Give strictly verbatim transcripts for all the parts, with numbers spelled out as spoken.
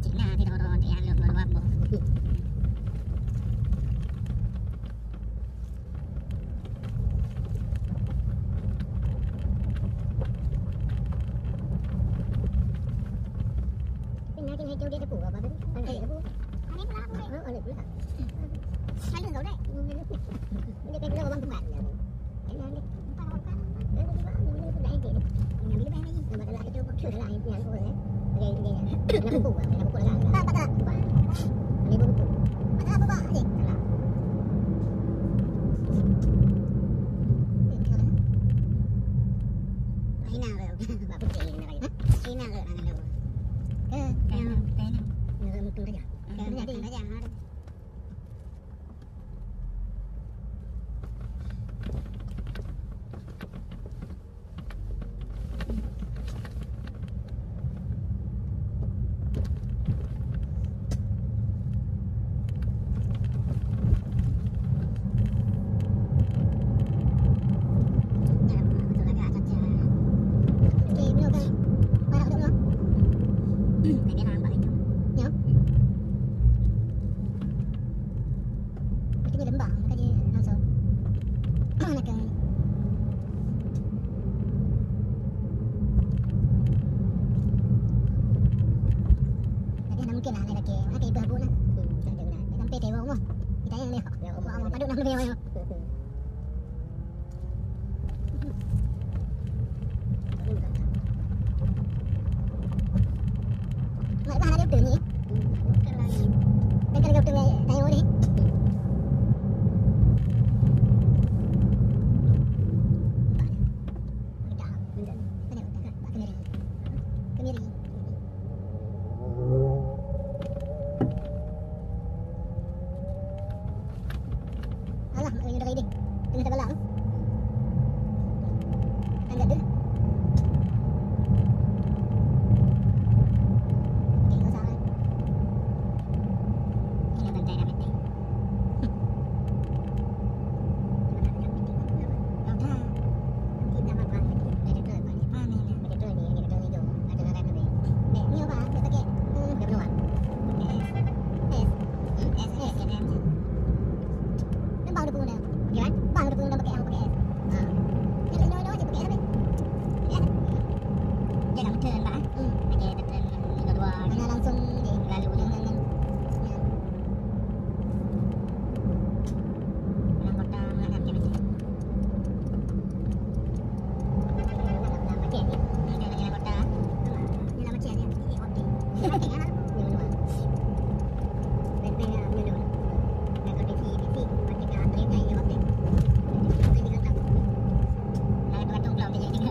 Cina ti dorong, dia lok luar boh. Tapi nanti naik jauh dia tepu, apa tadi? Kan naik tepu. Aneh pula, aneh pula. Oh, aneh pula. Lalu kau dek. Dia kan pula orang bukan. Berarti dia lembah, maka dia langsung. Nak ke. Tapi hana mungkin lah, anak lelaki. Mana ke ibu abu nah? Hmm, tak ada guna. Sampai tewak rumah. Kita yang ni. Ya, rumah. Rumah paduk nak lebih. Mak, bah, ada betul ni? Dah kena betul ni, tanya boleh? Kemiri. Kemiri. Alah, mak, ini dah ready. Tengah terbelah. Tangga tu. Okey, kau salah. Ini bantai dah mati. Dia dah betul, Pak, eh? Hmm. Okey, betul. Mana langsung dia. Lalu dia. Dalam kota mana dia macam? Okey, ni. Okey, dalam kota. Dalam macam ni. Okey. Okey, kan? Ni menua. Benteng, ah, menua. Dan kondisi fisik, ketika terlihat, ya, okey. Nah, tu, tu, tu, tu, tu.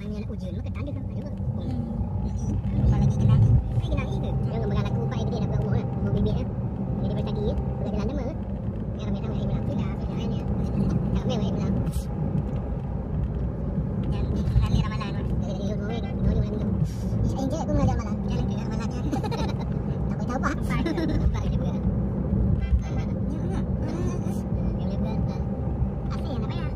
Hanya nak ujian mah ketan dia kan. Ayo. Hmm. Apalagi kenal. Saya kenal ini. Yang memegang aku empat dia dah buat umur lah. Mau bibit ya. Jadi bertadi ya. Sudah jalan nama. Yang ramai tahu yang bilang. Tidak, tidak hanya. Tak ramai yang bilang. Dan di hari Ramadan. Jadi, jadi, dua, dua, dua, dua, dua. Insya Allah aku mengajar malam. Jalan ke malam. Tak boleh tahu apa. Apa, apa juga. Yang lebih. Asli yang apa ya?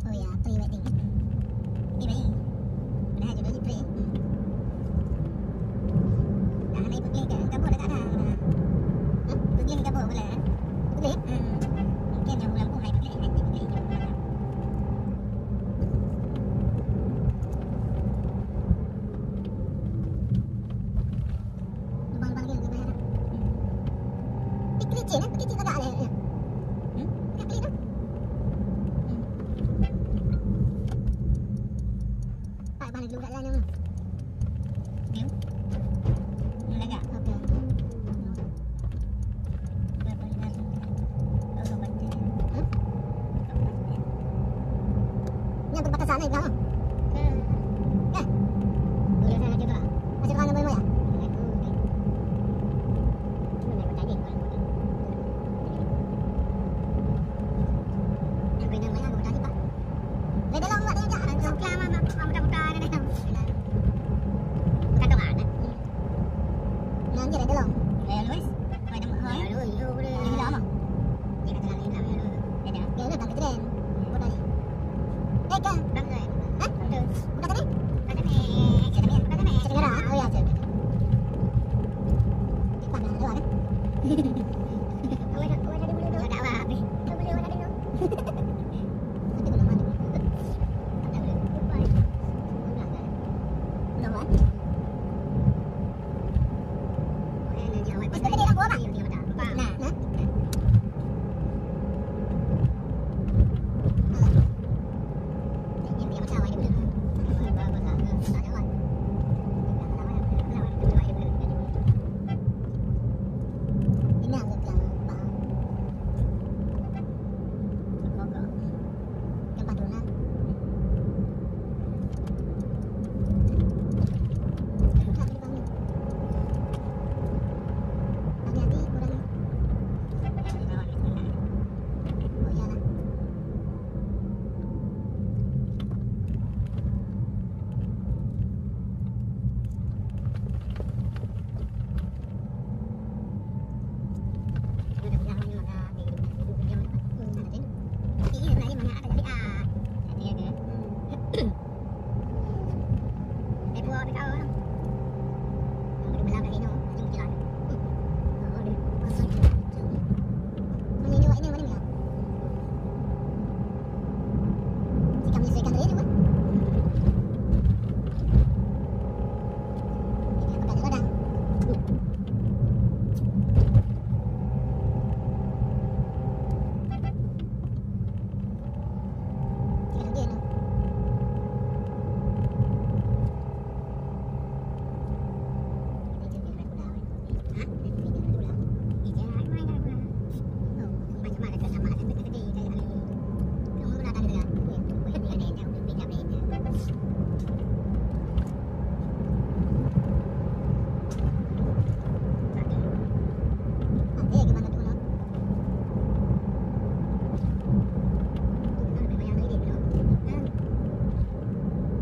Oh ya, pre-wedding. Pre-wedding. Padahal jodoh jih pre. Hmm. Dah hana ipeugléh ke? Kamoe dah tak ada. Hah? Ipeugléh kamoe pula, kan? Ipeugléh? Hmm. Mungkin nyang bulan puasa ipeugléh, ipeugléh. Lubang-lubang lagi, lagi banyak dah. Pik licin, eh? Pik licin tagak leh, ya. Hmm? Pik licin tu. Hmm. Pak, bang, lagi buka jalan ni. Okey. Ni lagak. Okey. Berapa lima ratus? Hah? Nyan perbatasan, eh, Ibrahim. Kan? Boleh sana juga. Masih depan nombor ya? Yang kena banyak, bukan tadi, Pak. Dah dalam buat dia, Cak. Bukan buka, buka, buka, buka. Bukan doa, kan? Nyan je dah dalam. Eh, Luis. Kau ada mak kau, eh? Aduh, yo, boleh. Boleh hilang, ah. Dia kata nak hilang, ya, Luis. Dia dah. Dia dah tak keren. Buat tadi. Eh, kan? Bukan keren. Hah? Betul. Bukan tadi? Bukan tadi. Saya tadi, bukan tadi. Saya dengar, ah. Oh, ya, oke, oke. Cepat dah, lewat, kan? Awak dah, awak dah boleh tu. Dah awak habis. Dah boleh awak dah tu. Nanti belum ada. Tak boleh. Lupa. Belum, kan? Belum, kan? Gampang turun lah. Hati-hati, kurang. Oh, iyalah. Jika menyesuaikan diri juga. Ini aku tak ada kadang. Tiga lagi, no.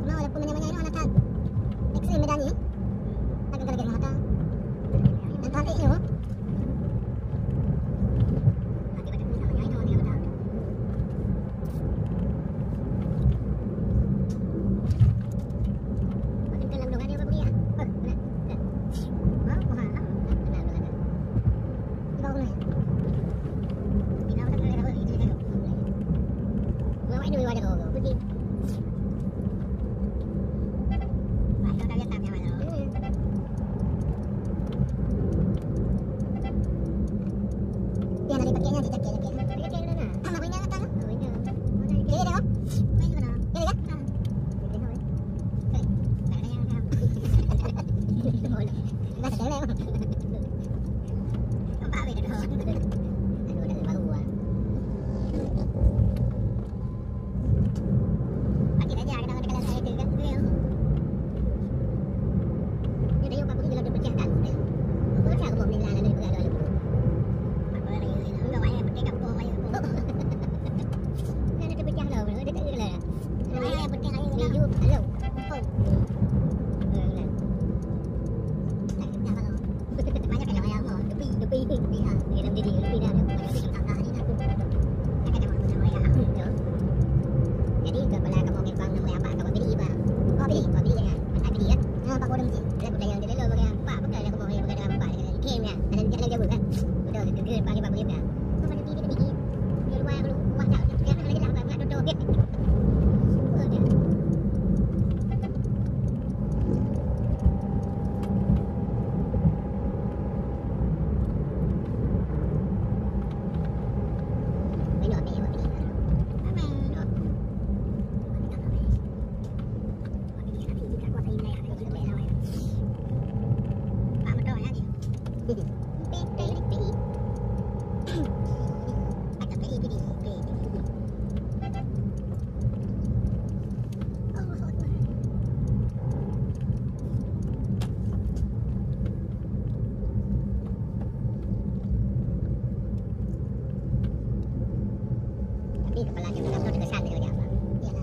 Cuma walaupun meunyoe-meunyoe nyoe hana that ekstrem medan nyoe, tapi gara-gara mata. Dan cantik nyoe.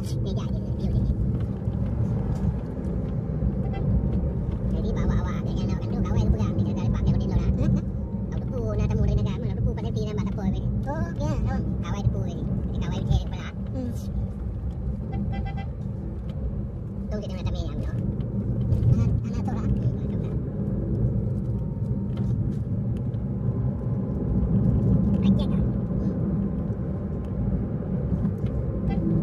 Meja je, view je. Jadi, bawa awak agak nyang lewat kantor, kawai tu pegang, tinggal kali pakai hotel orang. Tahu tu pun, ada tamu dari negara, mana tu pun, pada pi nampak tak apa, weh. Oh, ya, tahu. Kawai tu pun, weh. Jadi, kawai je, kepala. Hmm. Tunggu kita nak kami yang tu. Anak, anak tu lah. Hmm, anak tu lah. Panjang ah. Hmm.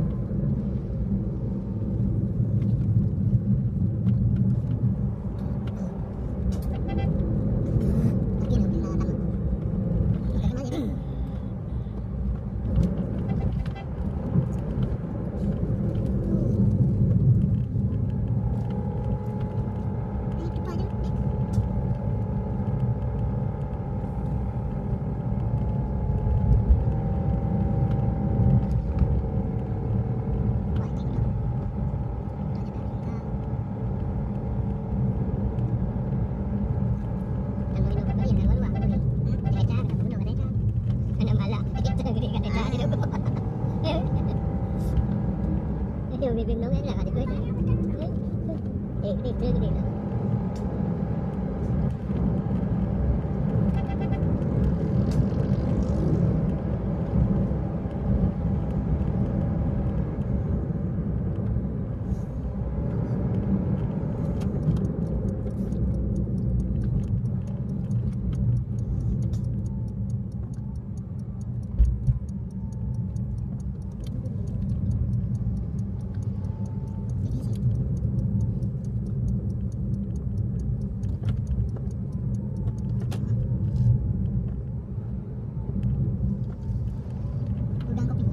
Udang kopi.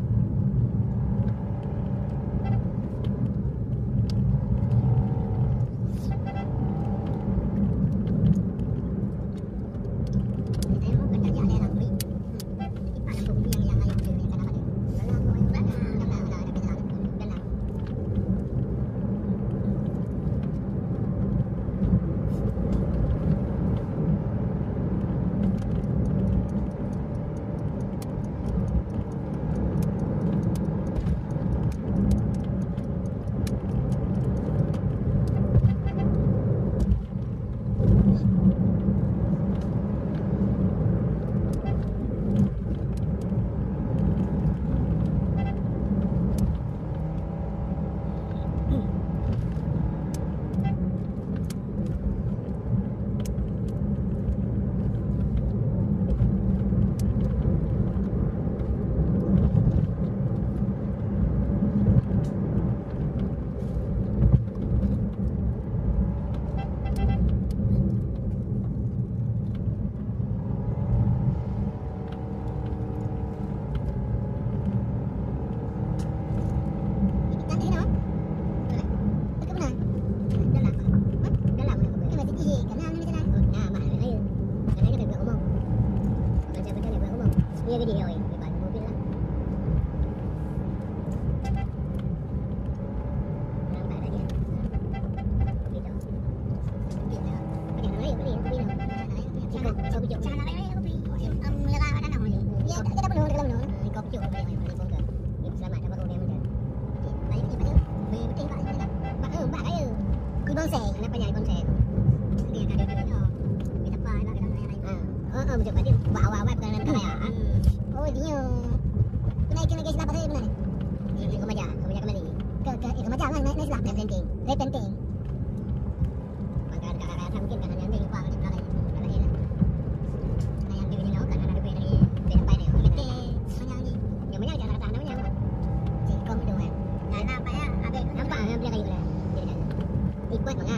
Oh, dia. Kena ikut lagi silap apa saya benar? Remaja, remaja kembali. Ke, ke, eh, remaja, naik, naik, naik silap. Naik pelanting. Naik pelanting. Maka ada kakak-kakak mungkin karena nanti lupa kalau di belakang itu, belakang ini. Nah, yang di sini kan ada duit dari, dari tempat ini. Oke, mana ni? Yang mana jangan kata namanya apa? Cikong itu kan. Nah, nampak ya, habis. Nampak, nampak kayu lah. Jadi kan. Ikut mana?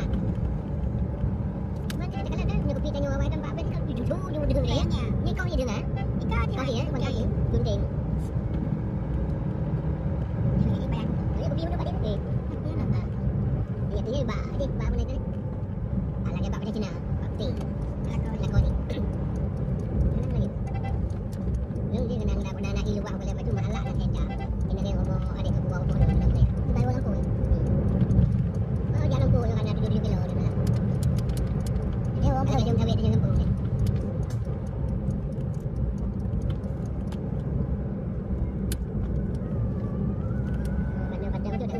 Cuman kita tekan kan, nyokopi tanyoe awai kan, Pak Ben kan tujuh tu, dia dengar ya. Ni kau ni dengar? Ika dia. Pagi ya, pagi. Gunting. Ini bayar. Ini kopi minum kat dia. Eh. Iya, tu ya, Pak. Dia, Pak, mana tadi? Alah, dia Pak macam Cina. Pak Putih. Lakoni. Lakoni. Mana lagi? Nyoe jih keunan budak-budak na i luwah boleh baju mahalak dan kencang. Ini dia ngomong adik ke buah umur dia boleh. Di bawah lampu. Hmm. Oh, jalan lampu yang ada tujuh kilo di mana? Dia orang kawin, dia kawin dia lampu ni. Oh, mana pada betul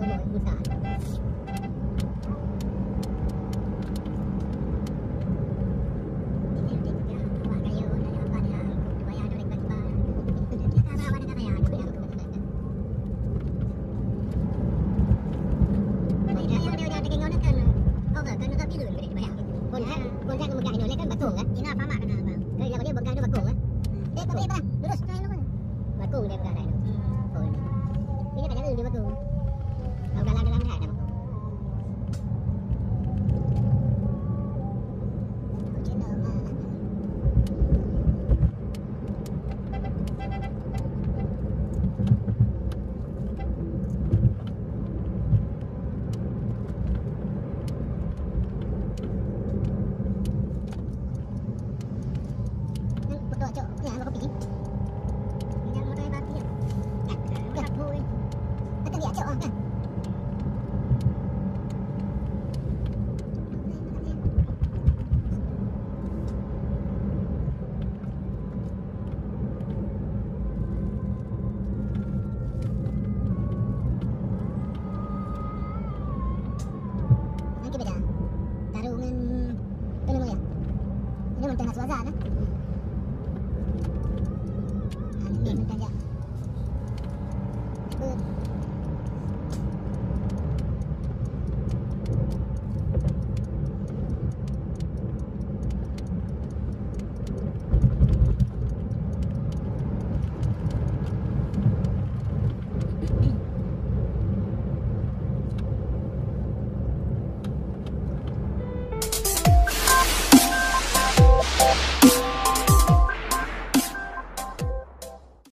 Suazan, eh? Hmm.